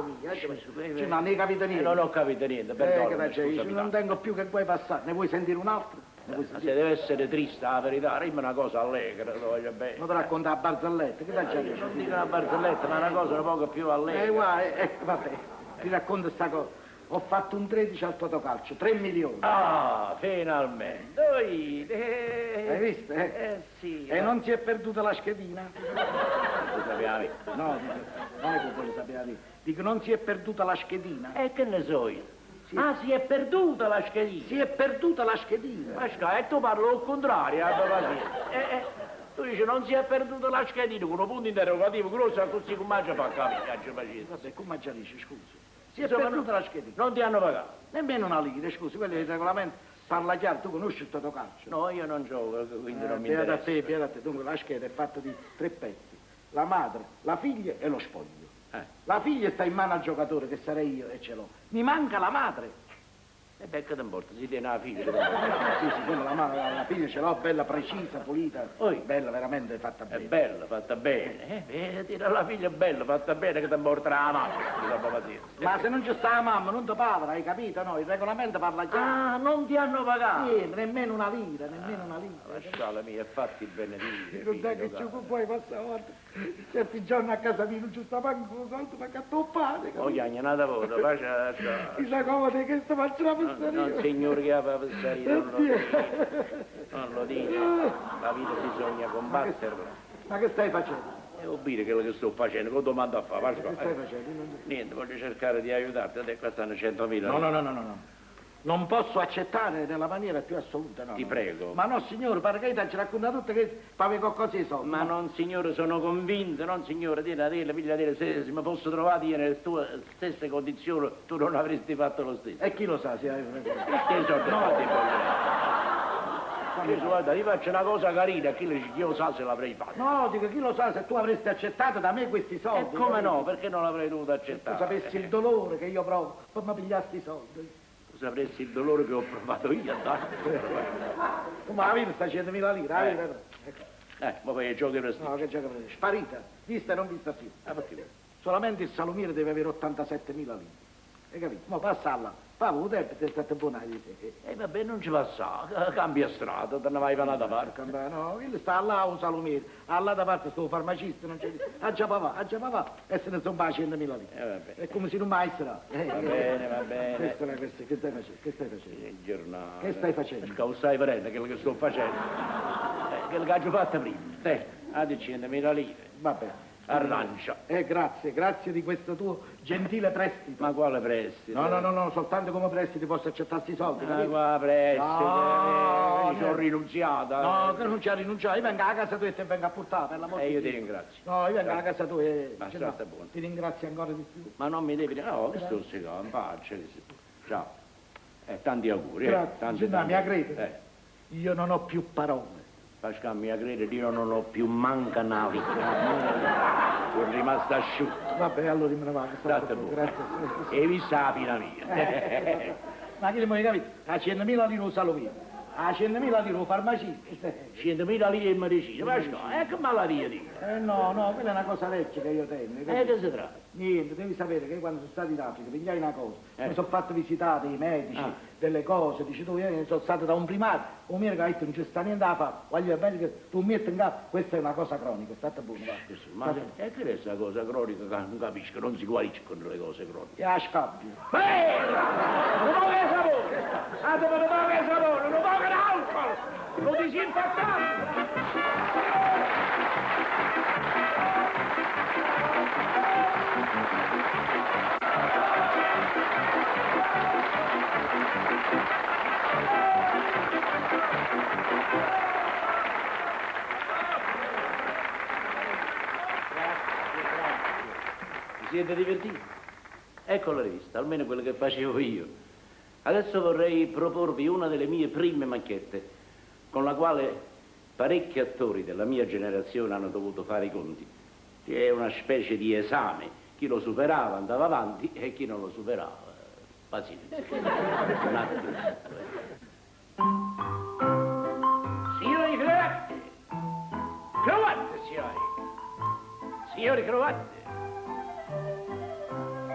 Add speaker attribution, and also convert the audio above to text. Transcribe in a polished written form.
Speaker 1: figlio mio. Eh, non hai capito niente.
Speaker 2: Non ho capito niente,
Speaker 1: Eh, che
Speaker 2: perdonami,
Speaker 1: faccio?
Speaker 2: scusami
Speaker 1: Non
Speaker 2: tanto.
Speaker 1: tengo più che guai passare. Ne vuoi sentire un altro? Ne vuoi
Speaker 2: Ma
Speaker 1: sentire?
Speaker 2: se deve essere triste la verità, dimmi una cosa allegra, lo voglio bene.
Speaker 1: Non te racconta la barzelletta, che t'ha già
Speaker 2: Io
Speaker 1: detto?
Speaker 2: non dico una barzelletta, ma una cosa un poco più allegra.
Speaker 1: Eh, guarda, vabbè, ti racconto sta cosa. Ho fatto un 13 al Totocalcio, 3 milioni.
Speaker 2: Ah, finalmente. Oi, eh,
Speaker 1: Hai visto, eh?
Speaker 2: Eh sì.
Speaker 1: E non si è perduta la schedina?
Speaker 2: Lo sapevi.
Speaker 1: No, dico, non è che voglio sapere. Dico. Dico, non si è perduta la schedina.
Speaker 2: E che ne so io?
Speaker 1: Sì.
Speaker 2: Ah, si è perduta la schedina.
Speaker 1: Si è perduta la schedina.
Speaker 2: Pascal, e tu parli al contrario, abbi pazienza. Eh, eh, tu dici non si è perduta la schedina con un punto interrogativo grosso così come ci fa capire, abbi pazienza.
Speaker 1: Vabbè, come già dici, scusa. Si è
Speaker 2: Insomma,
Speaker 1: perduta
Speaker 2: no-
Speaker 1: la schedina.
Speaker 2: Non ti hanno pagato.
Speaker 1: Nemmeno una lira, scusi, quello è il regolamento. Parla chiaro, tu conosci il Totocalcio.
Speaker 2: No, io non gioco, quindi non mi
Speaker 1: beata a
Speaker 2: interessa.
Speaker 1: te, beata a te. Dunque la scheda è fatta di tre pezzi. La madre, la figlia e lo spoglio.
Speaker 2: Eh.
Speaker 1: La figlia sta in mano al giocatore, che sarei io, e ce l'ho. Mi manca la madre.
Speaker 2: E beh, che ti importa, si tiene la figlia. che ti importa?
Speaker 1: Sì, sì, quella la, ma- la figlia ce l'ho, bella, precisa, pulita.
Speaker 2: Oi.
Speaker 1: Bella, veramente fatta
Speaker 2: È
Speaker 1: bene.
Speaker 2: bella, fatta bene. Eh, tira la figlia è bella, fatta bene, che ti importa la mamma. Scusa, abbi pazienza.
Speaker 1: Ma se non ci sta la mamma, non ti pagano, hai capito? No, il regolamento parla chiaro.
Speaker 2: Ah, non ti hanno pagato.
Speaker 1: Niente, nemmeno una lira, nemmeno una lira.
Speaker 2: Pasquale mio, fatti benedire.
Speaker 1: Non sai
Speaker 2: figlio
Speaker 1: che ci
Speaker 2: caro.
Speaker 1: puoi passare, guarda. Certi giorni a casa mia non ci sta manco un soldo perché tuo padre,
Speaker 2: Oh, chiagna, un'altra volta, faccia...
Speaker 1: Chissà come te che sto faccio la
Speaker 2: Non,
Speaker 1: passerina.
Speaker 2: non, signore che aveva passerina, non lo dice. Non lo dice. La vita bisogna combatterla.
Speaker 1: Ma che stai facendo?
Speaker 2: E vuol dire quello che sto facendo, che domanda a fare,
Speaker 1: Che stai
Speaker 2: Pasquale?
Speaker 1: facendo? Non-
Speaker 2: Niente, voglio cercare di aiutarti. Adesso qua stanno 100.000.
Speaker 1: No, no, no, no, no, no. Non posso accettare nella maniera più assoluta, no.
Speaker 2: Ti
Speaker 1: no.
Speaker 2: prego.
Speaker 1: Ma no, signore, perché ti racconta tutto che fa qualcosa di soldi.
Speaker 2: Ma non, signore, sono convinto, non, signore, dilla, dilla, figlia, dilla, se, se mi fosso trovato io nelle tue stesse condizioni, tu non avresti fatto lo stesso.
Speaker 1: E chi lo sa se...
Speaker 2: Che soldi no. fatti Io, guarda, ti faccio una cosa carina, chi chi lo sa se l'avrei fatta.
Speaker 1: No, dico, chi lo sa se tu avresti accettato da me questi soldi.
Speaker 2: E come no? Perché non l'avrei dovuto
Speaker 1: Se tu
Speaker 2: accettare?
Speaker 1: sapessi il dolore che io provo, poi mi pigliasti i soldi.
Speaker 2: Tu sapresti il dolore che ho provato io, dai.
Speaker 1: Tu ma avevi sta 100.000 lire, avevi? Ecco.
Speaker 2: Eh, ma poi giochi per
Speaker 1: No, che gioca per Sparita, vista e non vista più.
Speaker 2: Ah, perché?
Speaker 1: Solamente il salumiere deve avere 87.000 lire. Hai capito? Ma passarla, fa un debito è stata buona.
Speaker 2: Eh, vabbè, non ci passa, cambia strada, te ne vai per un'altra parte.
Speaker 1: No, quello sta là un salumiere, là da parte sto farmacista, non c'è. Ha già papà, ha già papà, e se ne sono pa 100.000 lire.
Speaker 2: Eh, vabbè.
Speaker 1: È come se non mai sarà.
Speaker 2: Va bene, va bene.
Speaker 1: Questa è una questa, che stai facendo? Che stai facendo?
Speaker 2: Il giornale.
Speaker 1: Che stai facendo?
Speaker 2: Che stai facendo quello che sto facendo. Quello che ho fatto prima. Te, a 100.000 lire.
Speaker 1: Vabbè.
Speaker 2: Arrancia.
Speaker 1: Grazie, grazie di questo tuo gentile prestito.
Speaker 2: Ma quale prestito?
Speaker 1: No, no, no, no, soltanto come prestito posso accettare questi soldi,
Speaker 2: Ma
Speaker 1: capito?
Speaker 2: quale prestito?
Speaker 1: No,
Speaker 2: Eh, ci ho
Speaker 1: no.
Speaker 2: rinunziato.
Speaker 1: No, che non ci ha rinunciato, io vengo a casa tua e te vengo a portare, per l'amor
Speaker 2: E
Speaker 1: di
Speaker 2: io ti
Speaker 1: Dio.
Speaker 2: ringrazio.
Speaker 1: No, io vengo alla casa tua e...
Speaker 2: Ma
Speaker 1: cioè,
Speaker 2: state
Speaker 1: no,
Speaker 2: buono.
Speaker 1: Ti ringrazio ancora di più.
Speaker 2: Ma non mi devi... No, che sto secondo, in pace. Ciao. Tanti auguri.
Speaker 1: Grazie,
Speaker 2: tanti,
Speaker 1: Gennaro,
Speaker 2: tanti.
Speaker 1: mi crede? Io non ho più parole.
Speaker 2: Pascal, mi crede, io non ho più manca una vita. Sono rimasto asciutto.
Speaker 1: Vabbè, allora me ne vado.
Speaker 2: State
Speaker 1: state
Speaker 2: buono.
Speaker 1: Grazie.
Speaker 2: E vista la fine mia.
Speaker 1: Ma che ne capito? A 100.000 lire lo salumiere, a 100.000 lire lo farmacista.
Speaker 2: 100.000 lire in medicina. Pascal, e che malattia di?
Speaker 1: Eh no, no, quella è una cosa vecchia che io tengo.
Speaker 2: E
Speaker 1: capito?
Speaker 2: che si tratta?
Speaker 1: Niente, devi sapere che quando sono stato in Africa pigliai una cosa,
Speaker 2: Eh.
Speaker 1: mi sono fatto visitare i medici,
Speaker 2: Ah.
Speaker 1: delle cose, dici tu, io sono stato da un primario, un mio che ha detto non c'è sta niente da fare, voglio bene che tu metti in capo, questa è una cosa cronica, state buono, va.
Speaker 2: Ma e che è questa cosa cronica che non capisco, non si guariscono le cose croniche.
Speaker 1: E a scabbio.
Speaker 2: Bella! Non poco di sapone! Ah, dove non poco di sapone, non poco di alcol! Lo disinfettante! Vi siete divertiti? Ecco la rivista, almeno quello che facevo io. Adesso vorrei proporvi una delle mie prime macchiette, con la quale parecchi attori della mia generazione hanno dovuto fare i conti. Che è una specie di esame. Chi lo superava andava avanti e chi non lo superava, pazienza. Un attimo. Signori croati, croati signori, signori croati.